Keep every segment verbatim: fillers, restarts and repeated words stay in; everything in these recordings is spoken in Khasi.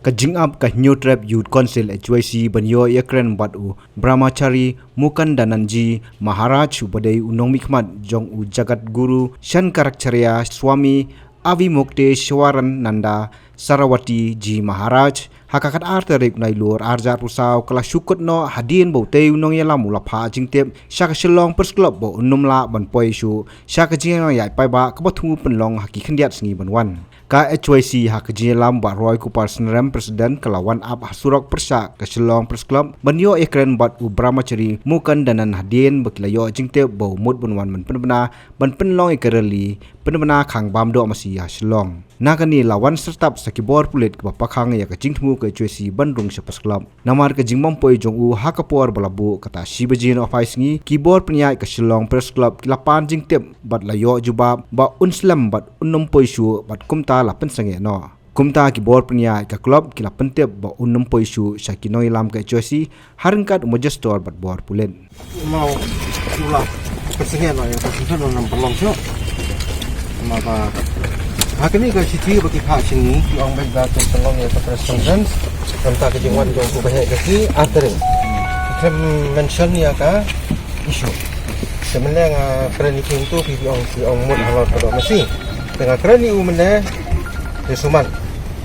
Ka jingap ka Hynñiewtrep Youth Council, H Y C, ban ïoh ïakren bad u Brahmachari Mukundanand Ji Maharaj, uba dei u nongmihkhmat jong u Jagadguru Shankaracharya Swami Avimuktesh Swarananda Saraswati Ji Maharaj, ha ka khatar tarik Nailur arhajar arphew saw, ka la shu kut noh hadien ba utei u nongïalam u la phah jingtip sha ka Shillong Press Club ba un ym lah ban poi shuh sha ka jingïalang ïaid paidbah kaba thmu pynlong ha ki khyndiat sngi ban wan. Ka H Y C, ha ka jingïalam bad Roy Cooper Synrem, President, ka la wan ap ha surok pyrshah ka Shillong Press Club ban ïoh ïakren bad u Brahmachari Mukundanand hadien ba ki la ïoh jingtip ba u mut ban wan ban pynbna ban pynlong ïa ka rally pynbna khang bam doh masi ha Shillong. Na kane la wan syrtap sa ki bor pulit kiba pakhang ïa ka jingthmu ka H Y C ban rung sha Press Club. Namar ka jingbym poi jong u ha ka por ba la buh, kata shi baje nohphai sngi, ki bor pynïaid ka Shillong Press Club ki la pan jingtip bad la ïoh jubab ba un slem bad un ym poi shuh, bad kumta la pynsangeh noh. Kumta ki bor pynïaid ka club ki la pyntip ba un ym poi shuh sha ki nongïalam ka H Y C, ha ryngkat u Magistrate bad bor pulit. Mo, u la pynsangeh noh ïa ka shisha, un ym pynlong shuh. Namar ba ha kane ka shithi ba ki phah sha ngi, ki ong beit ba kin pynlong ïa ka press conference. Namar ka jingwan jong u ba heh jong ki, artylli ki khlem mention ïa ka issue. Te mynne nga kren ïa ki hangto, ki ong, ki ong mut halor ka doh masi. Te nga kren ïa u mynne, te sumar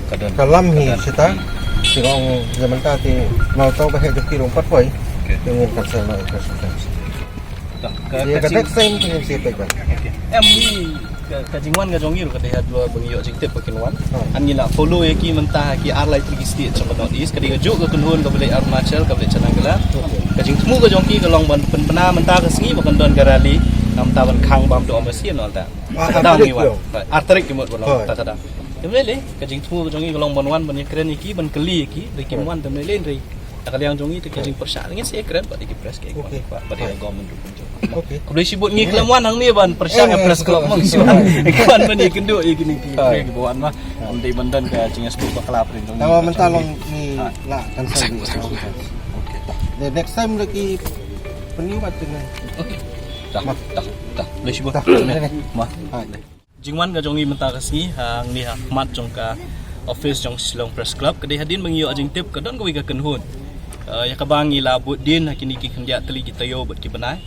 ka lam hi shata. Te nga ong ïa mynta te, ma uto ba heh jong ki ruh um pat poi. Te ngin cancel noh ïa ka press conference. Ka, ka, ïa ka ka jing- next time te ngin sa peit ba. Em, ni ka, ka jingwan ka jong ngi ruh ka dei ha duwai ba ngi ïoh jingtip ba kin wan. Ngi la follow ïa ki mynta ha ki ar lai tylli ki state jong ka North East, ka dei kajuh ka kynhun kaba leit Arunachal, kaba leit Chanakila. Ka jingthmu ka jong ki ka long ban pynbna mynta ka sngi ba kan don ka rally, namar ban khang bam doh masi, namar ta. Ar tarik ki wan. Ar tarik ki mut ban long, ta ka dang. Te mynne lei ka jingthmu ka jong ngi ka long ban wan ban ïakren ïa ki, ban kylli ïa ki, da kim wan te mynne lei. Da ka liang jong ngi te ka jingpyrshah ngin sa ïakren bad ïa ki press, ki wan bad ïa ka government ruh. Khublei shibun, ngi khlem wan hangne ban pyrshah ïa press club, ngi wan ban ïakynduh ïa kine ki briew kiba wan, ma. Ym dei ban don ka jingïasnoh bakla pyrshah jong ngi. Tangba mynta long ngi la cancel. The next time da ki pynïoh bad pynïoh. Dah, dah, dah. Khublei shibun. Ma. Jingwan ka jong ngi mynta ka sngi hangne ha khmat jong ka office jong Shillong Press Club, ka dei hadien ba ngi ïoh jingtip ka don kawei ka kynhun, eh, ïa kaba ngi la bud dien ha kine ki khyndiat tylli ki taïew bad ki bnai,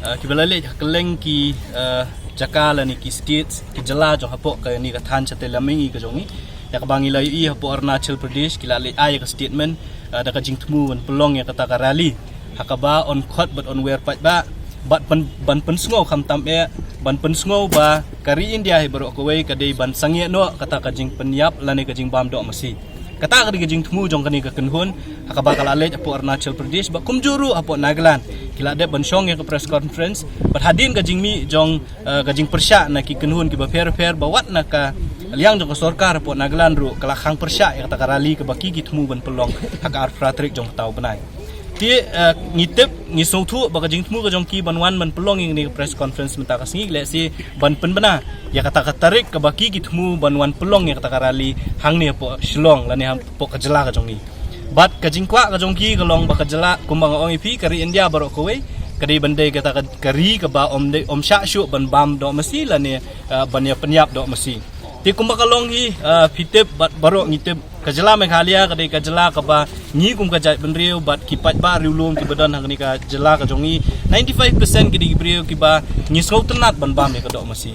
eh, kiba la leit ha kylleng ki, eh, jaka lane ki states, ki jylla jong hapoh kane ka thaiñ shatei lam mihngi ka jong ngi, ïa kaba ngi la ïohi hapoh Arunachal Pradesh ki la leit ai ïa ka statement, eh, da ka jingthmu ban pynlong ïa kata ka rally ha kaba yn khot bad yn wer paidbah bad ban, ban pynsngew khamtam eh, ban pynsngew ba ka ri India hi baroh kawei ka dei ban sangeh noh kata ka jingpynïap lane ka jingbam doh masi. Kata ka dei ka jingthmu jong kane ka kynhun ha kaba ka la leit hapoh Arunachal Pradesh bad kumjuh ruh hapoh Nagaland. Ki la dep ban shong ïa ka press conference bad hadien ka jingmih jong, eh, ka jingpyrshah na ki kynhun kiba pher pher, ba wat na ka liang jong ka sorkar hapoh Nagaland ruh ka la khang pyrshah ïa kata ka rally kaba ki, ki thmu ban pynlong ha ka arphew phra tarik jong kata u bnai. Te, eh, ngi tip, ngi sngewthuh ba ka jingthmu ka jong ki ban wan ban pynlong ïa kane ka press conference mynta ka sngi, lehse ban pynbna ïa kata ka tarik kaba ki, ki thmu ban wan pynlong ïa kata ka rally hangne hapoh Shillong lane hapoh ka jylla ka jong ngi. Bad ka jingkwah ka jong ki ka long ba ka jylla, kumba nga ong ïa phi, ka ri India baroh kawei ka dei ban dei kata ka, ka ri kaba ym dei, ym shah shuh ban bam doh masi lane, eh, ban ïa pynïap doh masi. Te kumba ka long hi, eh, phi tip bad baroh ngi tip, ka jylla Meghalaya ka dei ka jylla kaba ngi kum ka jaitbynriew bad ki paidbah riewlum kiba don ha kane ka jylla ka jong ngi, ninety-five percent ki dei ki briew kiba ngi sngewtynnat ban bam ïa ka doh masi.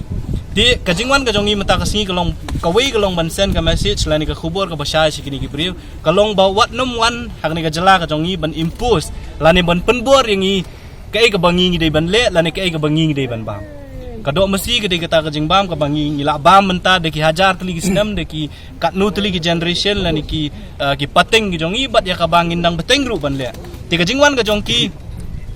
Te ka jingwan ka jong ngi mynta ka sngi ka long kawei, ka long ban send ka message lane ka khubor kaba shai sha kine ki briew, ka long ba wat nym wan ha kane ka jylla ka jong ngi ban impose lane ban pynbor ïa ngi kaei kaba ngi ngi dei ban leh lane kaei kaba ngi ngi dei ban bam. Ka doh masi ka dei kata ka jingbam kaba ngi ngi la bam mynta da ki hajar tylli ki snem, da ki katno tylli ki generation lane ki, eh, ki pateng ki jong ngi, bad ïa kaba ngin dang bteng ruh ban leh. Te ka jingwan ka jong ki,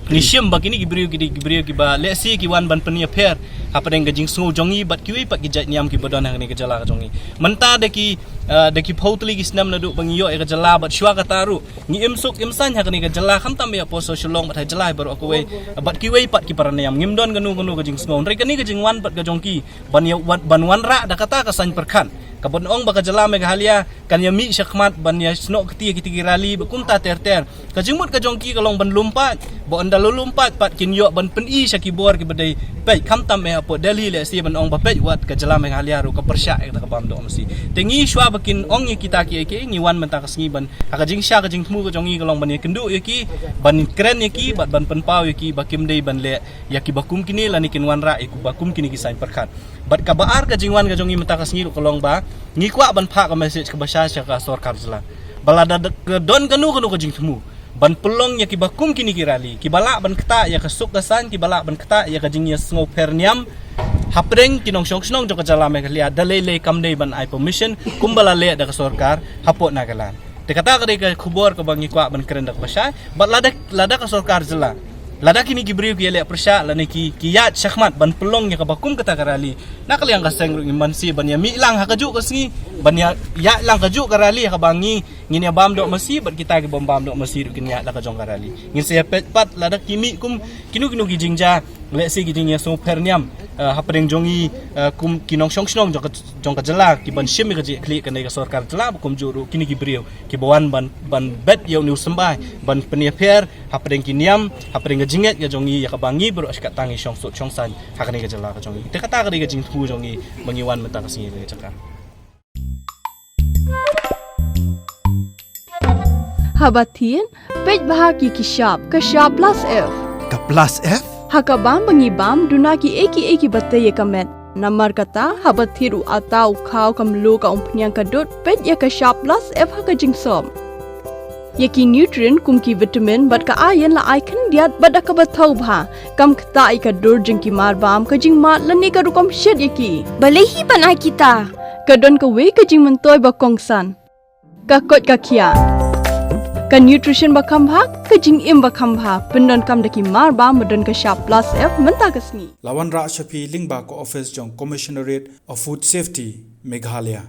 ngi shim ba kine ki briew ki dei ki briew kiba lehse ki wan ban pynïapher hapdeng ka jingsngew jong ngi bad kiwei pat ki jait niam kiba don ha kane ka jylla ka jong ngi. Mynta da ki, eh, da ki phew tylli ki snem naduh ba ngi ïoh ïa ka jylla bad shuwa kata ruh ngi im suk im saiñ ha kane ka jylla, khamtam ïa hapoh Shillong bad ha jylla hi baroh kawei bad kiwei pat ki para niam. Ngim don kano kano ka jingsngew. Hynrei kane ka jingwan pat ka jong ki ban ïa, wan, ban wanrah da kata ka saiñ pyrkhat, kaban ong ba ka jylla Meghalaya kan ïa mih shakhmat ban ïa snoh kti ïa kiti ki rally bad kumta ter ter. Ka jingmut ka jong ki ka long ban lum paid, ba ynda la lum paid pat kin ïoh ban pyni sha ki bor kiba dei peit, khamtam eh hapoh Delhi lehse ban ong ba peit wat ka jylla Meghalaya ruh ka pyrshah ïa kata ka bam doh masi. Te ngi shuwa ba Kin ong ïa kita ki ïa ki, ngi wan mynta ka sngi ban, ha ka jingshisha ka jingthmu ka jong ngi ka long ban ïakynduh ïa ki, ban kren ïa ki, bad ban pynpaw ïa ki ba kim dei ban leh ïa kiba kum kine, lane kin wanrah ïa kiba kum kine ki saiñ pyrkhat. Bad kaba ar ka jingwan ka jong ngi mynta ka sngi ruh ka long ba ngi kwah ban phah ka message kaba shai sha ka sorkar jylla ba lada ka don kano kano ka jingthmu ban pynlong ïa kiba kum kine ki rally, kiba lah ban ktah ïa ka suk ka saiñ, kiba lah ban ktah ïa ka jingïasngewpher niam hapdeng ki nongshong shnong jong ka jylla Meghalaya, da lei lei kam dei ban ai permission kumba la leh da ka sorkar hapoh Nagaland. Te kata ka dei ka khubor kaba ngi kwah ban kren da kaba shai. Bad lada, lada ka sorkar jylla, lada kine ki briew ki ïaleh pyrshah, lane ki, ki ïaid shakhmat ban pynlong ïa kaba kum kata ka rally, na ka liang ka seng ruh ngim banse ban ïamih lang ha kajuh ka sngi, ban ïa, ïaid lang kajuh ka rally ha kaba ngi ngin ïa bam doh masi, bad kita kibym bam doh masi ruh kin ïaid la ka jong ka rally. Ngin sa ïa peit pat lada ki mih kum kino kino ki jingjia, lehse ki jingïasngewpher niam, eh, hapdeng jong ngi, eh, kum ki nongshong shnong jong ka, jong ka jylla, ki ban shim ïa ka jingïakhlieh kane ka sorkar jylla, ba kumjuh ruh kine ki briew kiba wan ban, ban bet ïa une u symbai ban pynïapher hapdeng ki niam, hapdeng ka jingngeit ka jong ngi, ïa kaba ngi baroh shi katta ngi shong sut shong saiñ ha kane ka jylla ka jong ngi. Te kata ka dei ka jingthmu jong ngi ba ngi wan mynta ka sngi ha kane ka jaka. Haba thied, peit bha ha ki shap, ka shap plus F. Ka plus F? Ha ka bam ba ngi bam, duna kiei kiei kiba tei ïa ka met. Namar kata, haba thied u atta, u khaw, ka mluh, ka umphniang, ka dud, peit ïa ka shap plus F ha ka jingsop. Ïa ki nutrient kum ki vitamin bad ka iron la ai khyndiat bad da kaba thaw bha. Kam ktah ïa ka dur jong ki mar bam, ka jingmad lane ka rukom shet ïa ki. Balei hi ban ai kita? Ka don kawei ka jingmyntoi ba kongsan. Ka koit ka khiah. Ka nutrition ba kham bha, ka jingim ba kham bha, pyndonkam da ki mar bam ba don ka shap plus F mynta ka sngi. La wanrah sha phi lyngba ka office jong Commissionerate of Food Safety, Meghalaya.